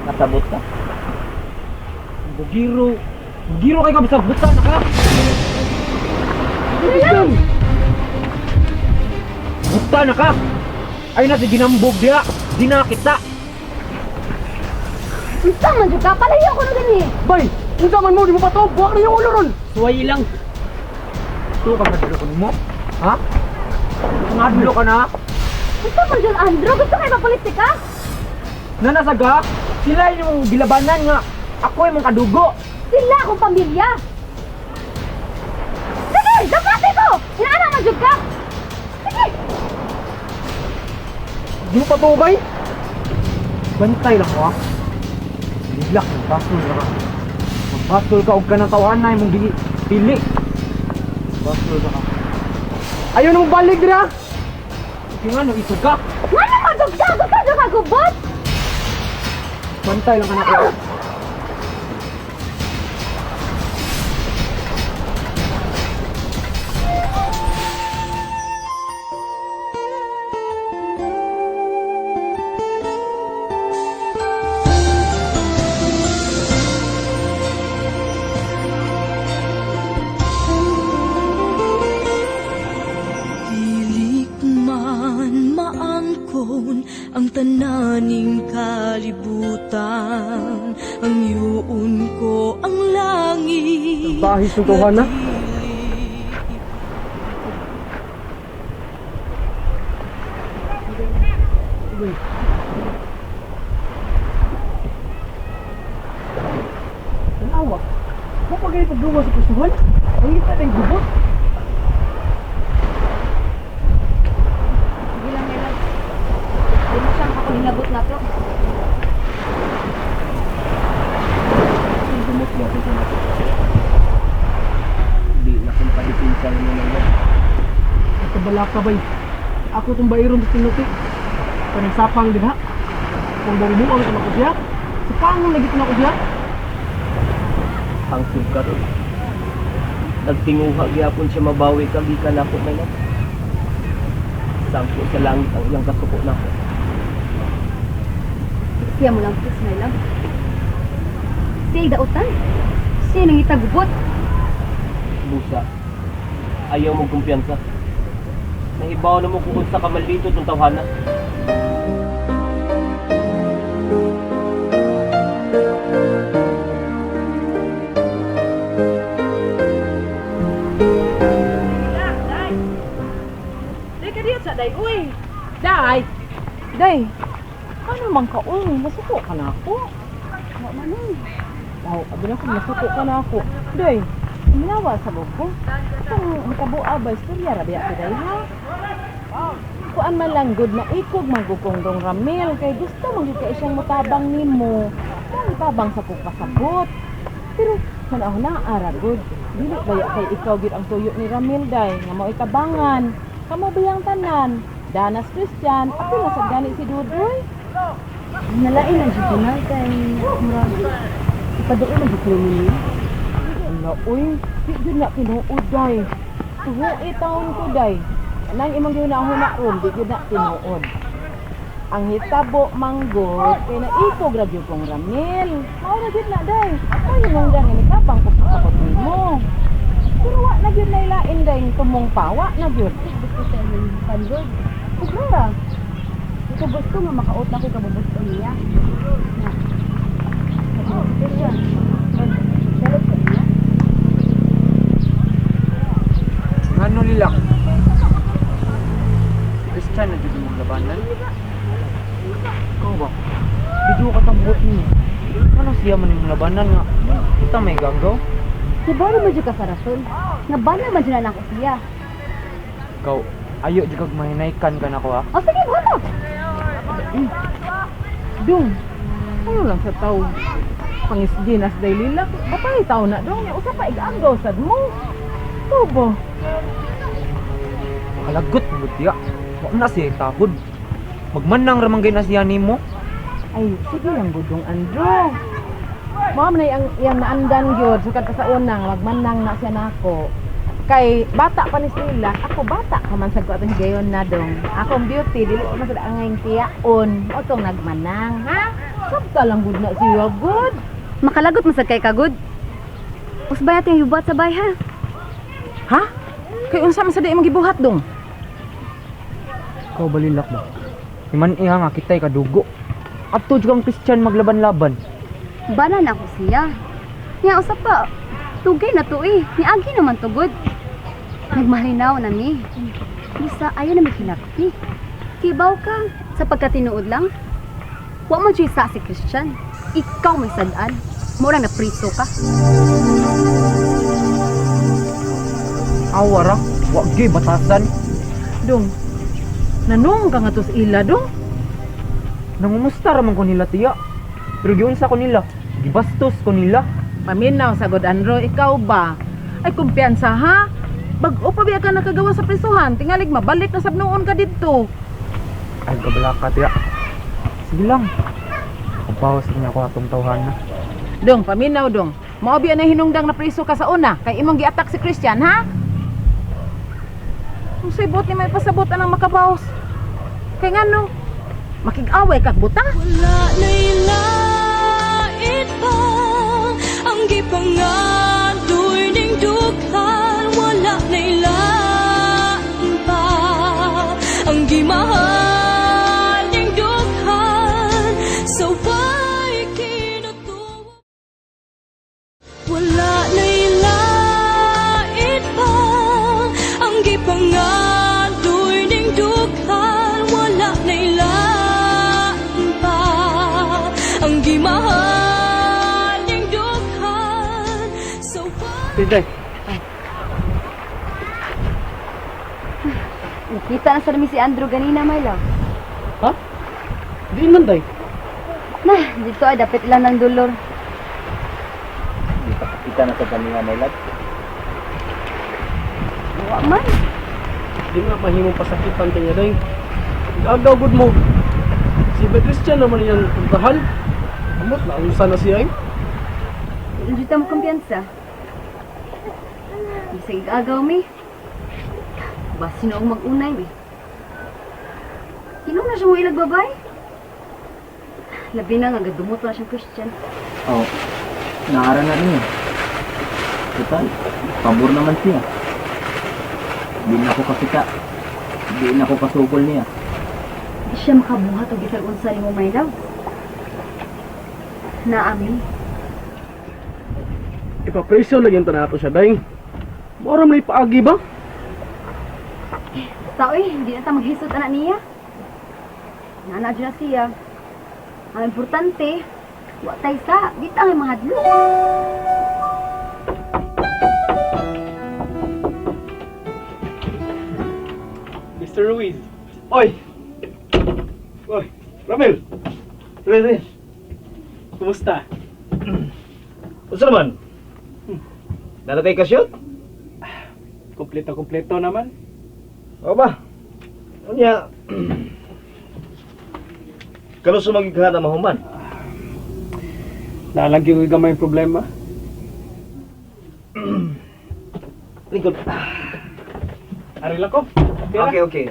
Nakasabot ka. Bugiro. Bugiro kay ka bisag buta na ka. Buta na ka. Ay na si ginambog diha. Di na kita. Unsa man jud ka? Palayo ko na dinhi. Bay, unsa man mo di mo pa to? Buwak na yung ulo ron. Suway lang. Ito ka madlo ko nimo. Ha? Ngadlo ka na? Unsa man jud, Andrew? Gusto kay mapolitika? Nanasaga? Sila yung gilabanan nga. Ako yung mong kadugo. Sila akong pamilya. Sige, dapati ko. Inaana man jud ka. Sige. Di mo pa to, bay? Bantay lang ko, ha? Bigla ka, basol ka. Magbasol ka, huwag ka ng tawahan na imong pili. Basol ka ka. Ayaw na mong balik, dira! Yung ano, isog ka. Ngano man jud ka? Gusto jud ka gubot? Bantay lang ka na ko. Dili man maangkon ang tananing kalibutan, ang yuon ko ang langit. Bahis ng tawhana. Tanawa. Mo pa gani pagduwa sa kusuhan? Ang ita ng gubot. Sige lang, Mela. Di mo siyang ako hinabot na to. Dumot mo ako sa nato. Di na kong padipinsya mo na yun. Kabala ka bay. Ako tong bairon sa tinuti. Kanang sapang dinha. Kung bumuang ito ako siya. Sa pangon lagi ito ako siya. Hangsub ka ron. Nagtinguha gyapon siya mabawi ka gikan nako may love. Sampo sa langit ang iyang kasuko nako. Siya mo lang, please, my love. Siya dautan. Siya nang itagubot. Busa. Ayaw mong kumpiyansa. Nahibaw na mo kung sa kamalito tong tawhana. Day ka diyan sa day, uy. Day. Day. Ano man ka, uy? Masuko ka na ako. Wa man eh. Wow, abi na ko, masuko ka na ako. Day, minawa sa loob ko. Itong makabua ba, istorya rabi ako, day, ha? Kuan man lang good na ikog magugong dong Ramil kay gusto man gyud kay siyang mutabang nimo. Mao tabang sa kong pasabot. Pero manaw na ara good. Dili baya kay ikaw gyud ang tuyo ni Ramil day nga mao itabangan. Kamo bayang tanan. Danas Christian, ako na sad gani si Dudoy. Nalain ang jud na kay murag ipaduol man jud ko niya. Ala, uy, di jud na tinuod day. Tuhu'i taon ko day. Anang imong gihuna-huna ron, di jud na tinuod. Ang hitabo manggod kay naikog ra gyud kong Ramil. Mao ra gyud na day. Ako hinungdan nga nikabang ko pasabot nimo. Pero wa na gyud nailain day tumong pawa na gyud. Gusto sa imong pandod. Ug ra. Ko gusto nga makaot na ko kabubot niya. Na. Gusto siya. Dalot ko niya. Ngano nila? Christian na dyan mong labanan. Ikaw ba? Bidyo ka tambot niyo. Ano siya man yung labanan nga? Kita may gagaw. Kibalo man jud ka sa rason. Nga bana man jud na nako siya. Ikaw, ayo jud kag mahinaykan ka na ko ha. O sige, buhato. Dung, ayo lang sa tao. Pangisginas day lilak. Batay tao na dong. Usa pa igagaw sad mo. Tubo. Makalagot mo diya. Wa na siya tahod. Magmanang ramanggay na siya nimo. Ay, sige lang gudong Andrew. Mao man ay ang iyang naandan gyud sukad pa sa unang magmanang na siya nako. Kay bata pa ni sila, ako bata pa man sad ko atong higayon na dong. Akong beauty dili pa man sad angay tiyaon. Mao tong nagmanang, ha? Sabta lang gud na siya, gud. Makalagot man sad kay kagud. Usbay ating yubat sa bay ha. Ha? Kay unsa man sa di imong gibuhat dong? Ikaw balilak ba? Iman iha nga kitay kadugo. Adto jud kang Christian maglaban-laban. Bana na ako siya. Nya usa pa, tugay na to eh. Niagi naman tugod. Nagmahalinaw na mi. Bisa ayaw na may. Kibaw ka sa pagkatinuod lang. Wa man jud sa si Christian. Ikaw may sad-an. Mao lang napriso ka. Awa ra, wa gyud batasan. Dong. Nanong ka nga to sa ila dong? Nangumusta ra man ko nila tiya. Pero giunsa ko nila, gibastos ko nila. Paminaw sa god Andro, ikaw ba? Ay kumpiyansa ha? Bag-o pa biya ka nakagawa sa prisuhan, tingalig mabalik na sab noon ka didto. Ay kabalaka tiya. Sige lang. Kabawas niya ako atong tawhan na. Dong, paminaw dong. Mao biya na hinungdang na priso ka sa una kay imong giatak si Christian ha? Kung buot ni may pasabot anang makabawas. Kay ngano? Makig-away kag buta? Wala na'y lait pa ang gipangandoy ning dughan. Wala na'y lain pa ang gimahal ning dughan. Sa way kinutuo. Wala na'y lait pa ang gipangandoy ning dughan. Wala na'y lain pa ang gimahal ning dughan. Sa way Day. Nakita na sa mi si Andrew ganina, my love. Ha? Di man, day. Na, dito ay dapat lang ng dolor. Di pa kita na sa kanina, my love. Wa man. Di nga mahimong pasakitan kanya day. Agaw gud mo. Si ba Christian naman iyang puntahan. Amot na unsa na siya eh. Hindi ta mo kumpiyansa. Bisag igagaw mi. Basi noong mag-unay mi. Ino na siya mo ilag babay. Labi na nga gadumot na siyang Christian. Oh, naara na niya. Total, pabor naman siya. Di na ako kasika. Di na ako kasukol niya. Di siya makabuhat og bisag unsa nimo, my love. Naami. Ipapresyo lagi ang nato siya day. Mora man ipaagi ba? Basta oy, hindi na ta maghisot ana niya. Nana dyan na siya. Ang importante, wa tay sa, di ta ngay mahadlok. Mr. Ruiz. Oy! Oy, Ramil! Ramil! Kumusta? Unsa naman? Nalatay ka shoot? Kompleto-kompleto naman. O ba? Unya. Kano sumagig ka na mahuman? Nalagi ko gamay problema. Lingkod. Ari lang ko. Okay.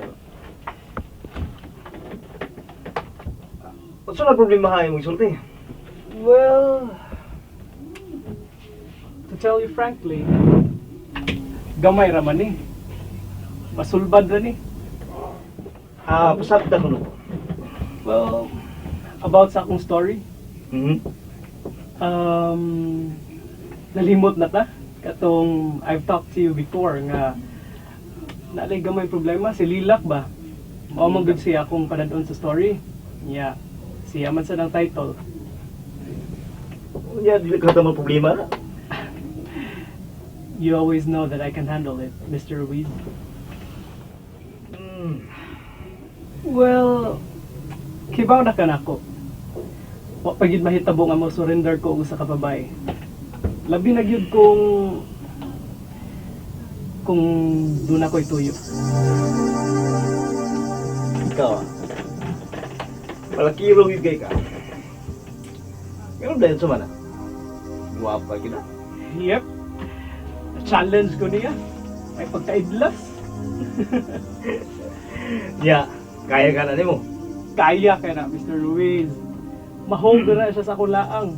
Unsa na problema ha imong isulti? Well, to tell you frankly, gamay ra man ni. Masulbad ra ni. Ah, pasabta ko no. Well, about sa akong story, nalimot na ta. Katong I've talked to you before nga nalay gamay problema si Lilak ba. Mao man gud siya akong panadon sa story. Yeah. Siya man sa ng title. Unya dili ka ta problema na. You always know that I can handle it, Mr. Ruiz. Well, kibaw na ka nako. Wa pa gyud mahitabo nga mo surrender ko og usa ka babae. Labi na gyud kung doon ako ituyo. Ikaw ah. Malakirong yun kay ka. Meron dahil sa mana. Guwapa kita. Yep. Challenge ko niya. May pagkaidlas. Ya, kaya ka na nimo. Kaya ka na, Mr. Ruiz. Mahog na siya sa kulaang.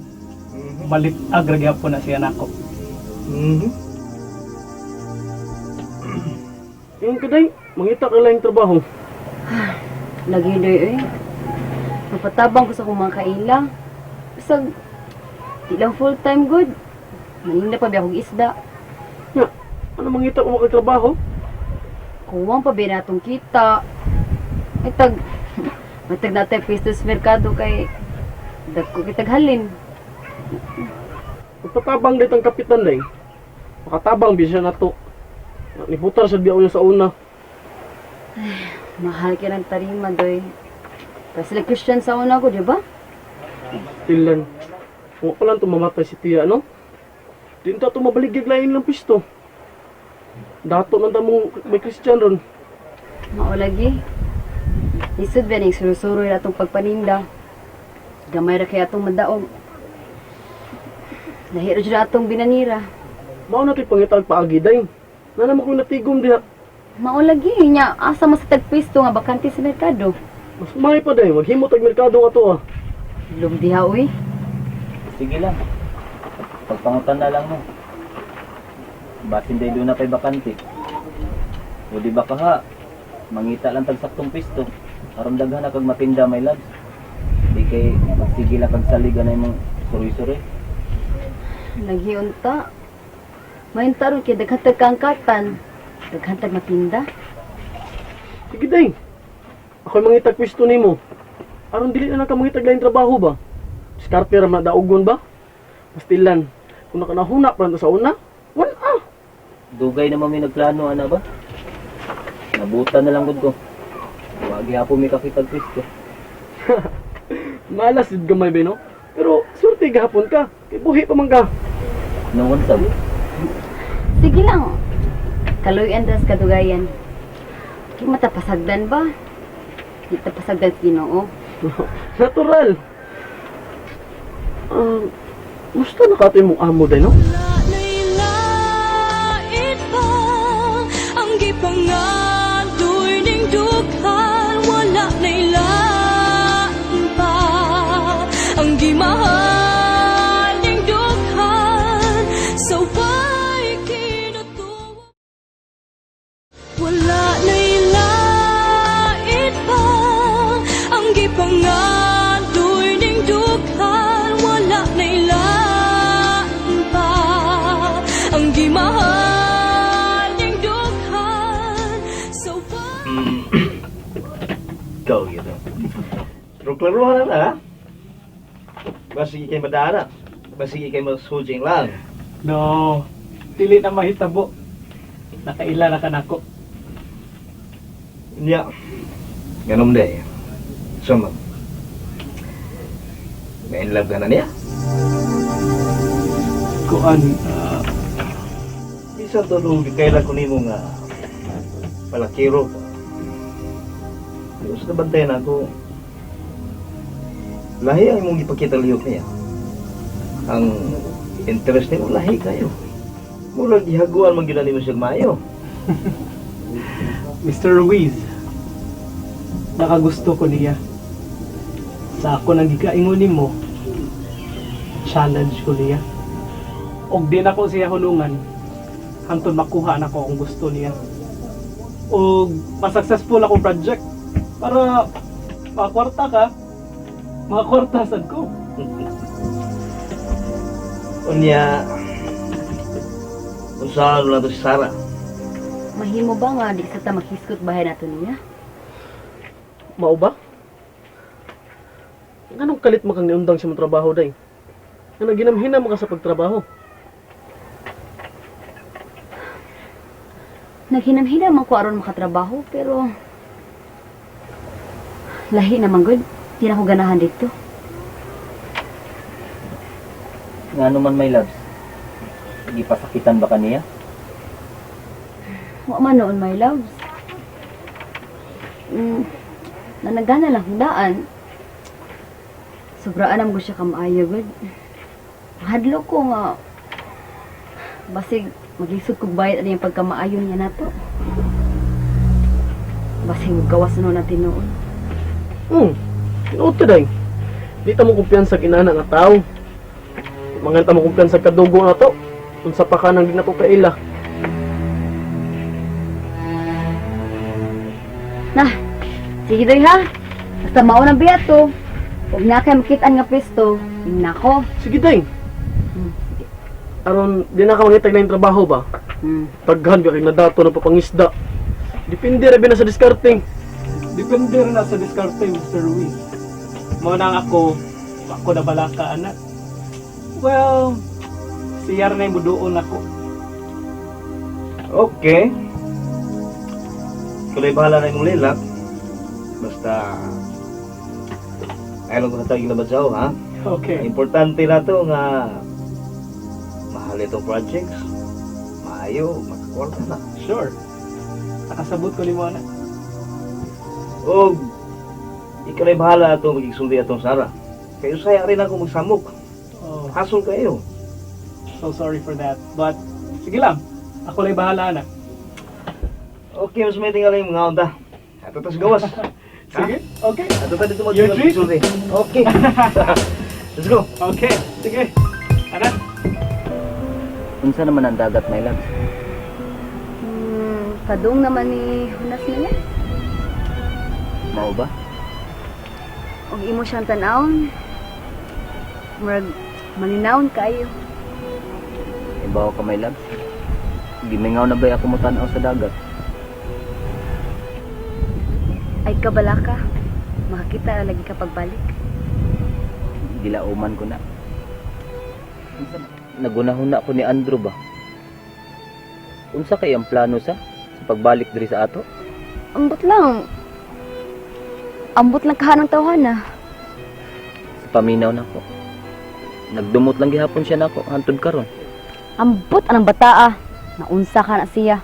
Balitag ra gyapon na siya nako. Yung kaday, mangita ka lang yung trabaho. Lagi doy eh. Mapatabang ko sa akong mga kaila. Bisag, di lang full time good. Maninda pa biya akong isda. Nga, ano mangita ko makatrabaho? Kuwang pa biya natong kita. Ay tag, matag natay pisto sa merkado kay dagko kitag halin. Magpatabang dito ang kapitan day. Makatabang biya siya nato. Nibutar sa biya niya sa una. Mahal kay ng tarima doy. Kasi sila Christian sa una ko, di ba? Tilan. Kung pa lang tumamatay si Tia, no? Di ta tumabaligig lain lang pisto. Dato nang tamong may Christian ron. Mao lagi. Lisod ba ning surusuroy na atong pagpaninda. Gamay ra kay atong madaog. Lahi ra jud atong binanira. Mao na to'y pangitag paagi day. Na naman ko natigom diha. Mao lagi nya asa man sa tagpisto nga bakante sa merkado. Mas may pa day, maghimo tag merkado nga to ah. Lum diha uy. Sige lang. Pagpangutan na lang mo. Basin day doon na pa'y bakante. O di ba kaha? Mangita lang tag saktong pisto. Aron daghan na kag matinda my loves. Di kay magsige lang kag saligan na imong suroy-suroy. Lagi unta. Mahinta ron kay daghan tag kaangkatan. Daghan tag matinda. Sige day. Ako'y mangitag pisto nimo. Aron dili na lang ka mangitag lain trabaho ba? Diskarte ra man daugon ba? Pastilan. Kung nakanahuna pa lang to sa una, wala ah. Dugay naman may nagplano ana ba? Nabutan na lang gud ko. Wa gihapon may kakitag pisto. Malas jud gamay ba no? Pero swerte gahapon ka. Kay buhi pa man ka. Noon sab. Sige lang. Kaluyan das kadugayan. Kay matapasagdan ba? Di tapasagdan sa Ginoo. Natural. Musta na kato imong amo day no? Wala na'y lait pa ang gipangandoy ning dughan. Wala na'y lain pa ang gimahal ning dughan. Sa way kinutuwa. Wala na'y lait pa ang gipangandoy ning dughan. Wala na'y lain pa ang gimahal ning dughan. Sa way Ikaw yun. Pero klaruhan na ha. Basigi kay madana. Basigi kay masujing lang. No, dili na mahitabo. Nakaila na kanako. Nya. Ganom day. So, mag. May in love ka na niya. Kuan, Bisan to nung kailan ko nimo nga palakiro ka. Gusto na bantayan ako. Lahi ang imong ipakita lihok niya. Ang interest nimo lahi kayo. Murag gihaguan man gyud na nimo siya maayo. Mr. Ruiz. Nakagusto ko niya. Sa ako nang gikaingon nimo, challenge ko niya. Og di na ko siya hulungan hangtod makuha na ko ang gusto niya. Og ma-successful akong project para makakwarta ka, makakwarta sad ko. Unya, unsaon lang to si Sarah? Mahimo ba nga di sa ta makhiskot bahay nato niya? Mao ba? Nganong kalit mo kang niundang sa mong trabaho day? Nga naginamhina mo ka sa pagtrabaho. Naghinamhina man ko aron makatrabaho pero lahi naman gud. Di na ko ganahan dito. Ngano man my loves? Gipasakitan ba kaniya? Wa man noon my loves. Nanagana lang hundaan. Sobraan am ko siya kamaayo gud. Hadlo ko nga basig maglisod kog bayad ani ang pagkamaayo niya nato. Basig gawas no natin noon. Tinuod ka day. Di ta mo kumpiyansa inana nga tao. Mangan ta mo kumpiyansa kadugo na to. Unsa pa ka nang di na to kaila. Nah, sige doy ha. Basta mao nang biya to. Huwag na kayo makitaan nga pwesto. Nako. Sige, Deng. Aron di na ka mangitag na yung trabaho ba? Taghan ba kay nadato ng papangisda. Depende ra na sa diskarte. Depende ra na sa diskarte, Mr. Ruiz. Mao nang ako, ako na balaka anak. Well, siya na yung buduon ako. Okay. Kulay bahala na imong lilak. Basta ayaw lang ko hatag yung labadsaw, ha? Okay. Ang importante na to nga mahal itong projects. Maayo, makakwarta na. Sure. Nakasabot ko ni mo anak. O ikaw na bahala ato magigsulti atong Sara. Kayo saya rin ako magsamok. Oh, Hasol kayo. so sorry for that. But, sige lang. Ako lang bahala anak. Okay, mas may tingali yung mga onda. Ato tas gawas. Sige. Okay. Ato ta dito Your treat? magsulti. Okay. Let's go. Okay. Sige. Anak. Unsa naman ang dagat, my love? Padung naman ni Hunas na niya. Mao ba? Og imo siyang tan-awon. Murag malinawon kaayo. Ibaw ka, my love. Gimingaw na ba ako mo tan-aw sa dagat? Ay kabala ka. Makakita ra lagi ka pagbalik. Gilauman ko na. Nagunahuna ko ni Andrew ba? Unsa kay ang plano sa pagbalik diri sa ato? Ambot lang. Ambot lang kahanang tawhana. Sa paminaw nako. Nagdumot lang gihapon siya nako hantod karon. Ambot anang bataa. Naunsa ka na siya.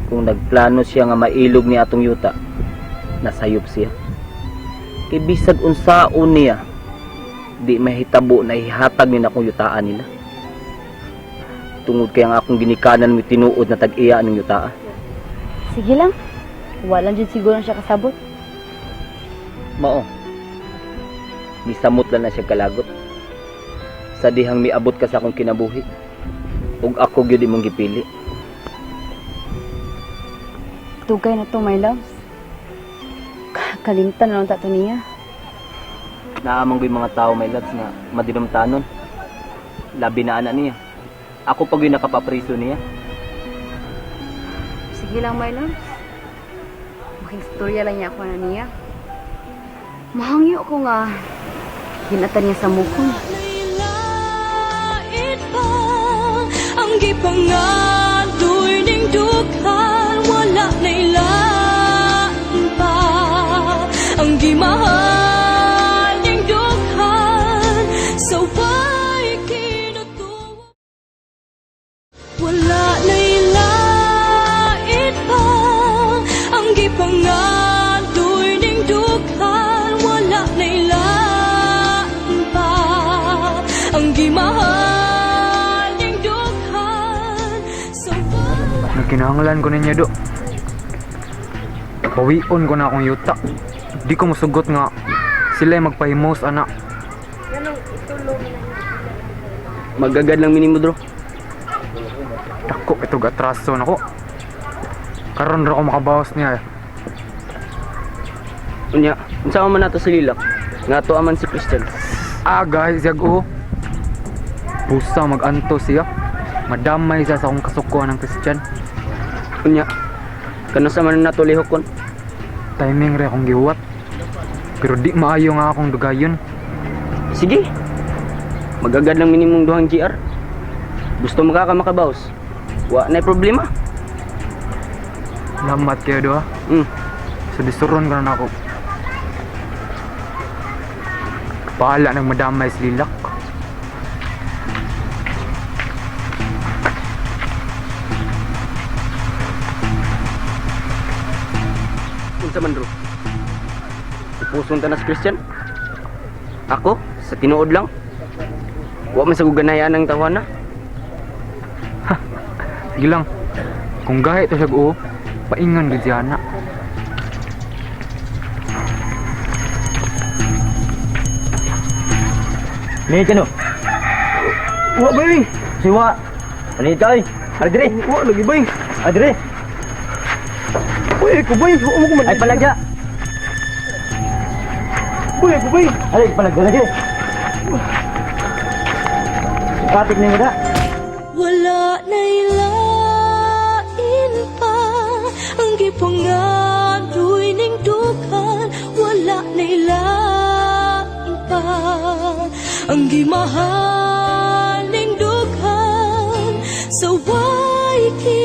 Kung nagplano siya nga mailog ni atong yuta, nasayop siya. Kay bisag unsaon niya, di mahitabo na ihatag ni akong yutaan nila. Tungod kay ang akong ginikanan mi tinuod na tag-iya ng yutaa. Sige lang. Wala jud siguro na siya kasabot. Mao. Misamot lang na siya kalagot. Sa dihang miabot ka sa akong kinabuhi. Ug ako gyud imong gipili. Tugay na to, my loves. Kalimtan na lang ta to niya. Naamang ko yung mga tao, my loves, nga madinumtanon. Labi na ana niya. Ako pag yung nakapapriso niya. Sige lang, my loves. Makistorya lang niya ako na niya. Mahangyo ko nga. Ginatan niya sa mukon. Lain pa ang gipangadoy ning dughan, wala na'y lain pa ang gimahal ning dughan sa way kinutuwa. Wala na'y lain pa ang gipangadoy ning dughan, wala na'y lain pa ang gimahal ning dughan sa way Nagkinahanglan ko ninyo do. Bawion ko na akong yuta. Di ko musugot nga sila ay magpahimos ana. Magagad lang minimo, bro. Dako itog atraso nako. Karon ra ko makabawas niya. Eh. Unya, unsa man nato si Lilak? Nga to aman si Christian. Ah, guys, yag oh. Busa maganto siya. Madamay siya sa akong kasukuan ng Christian. Unya, kanus man nato lihokon? Timing ra akong gihuwat. Pero di maayo nga akong dugayon. Sige. Magagad lang minimong duhang GR. Gusto mo ka ka makabaws? Wa na problema. Salamat kayo do ah. So disuron ko na nako. Bahala nang madamay si Lilak. Unsa man bro? Ipuson ta na si Christian. Ako, sa tinuod lang. Wa man sa guganayan ang tawana. Sige lang. Kung gahi to siya oo, paingan gud siya na. Maningit ka no? Wa bay. Siwa. Maningit ka oy. Ay dire. Wa lagi bay. Ay dire. Uy, ko bay, wa mo ko man. Ay palagya. Uy, ko bay. Ay palagya lagi. Katik ni mo da. Wala na'y lain pa ang gipangandoy ning dughan. Wala na'y lain pa ang gimahal ning dughan. Sa way.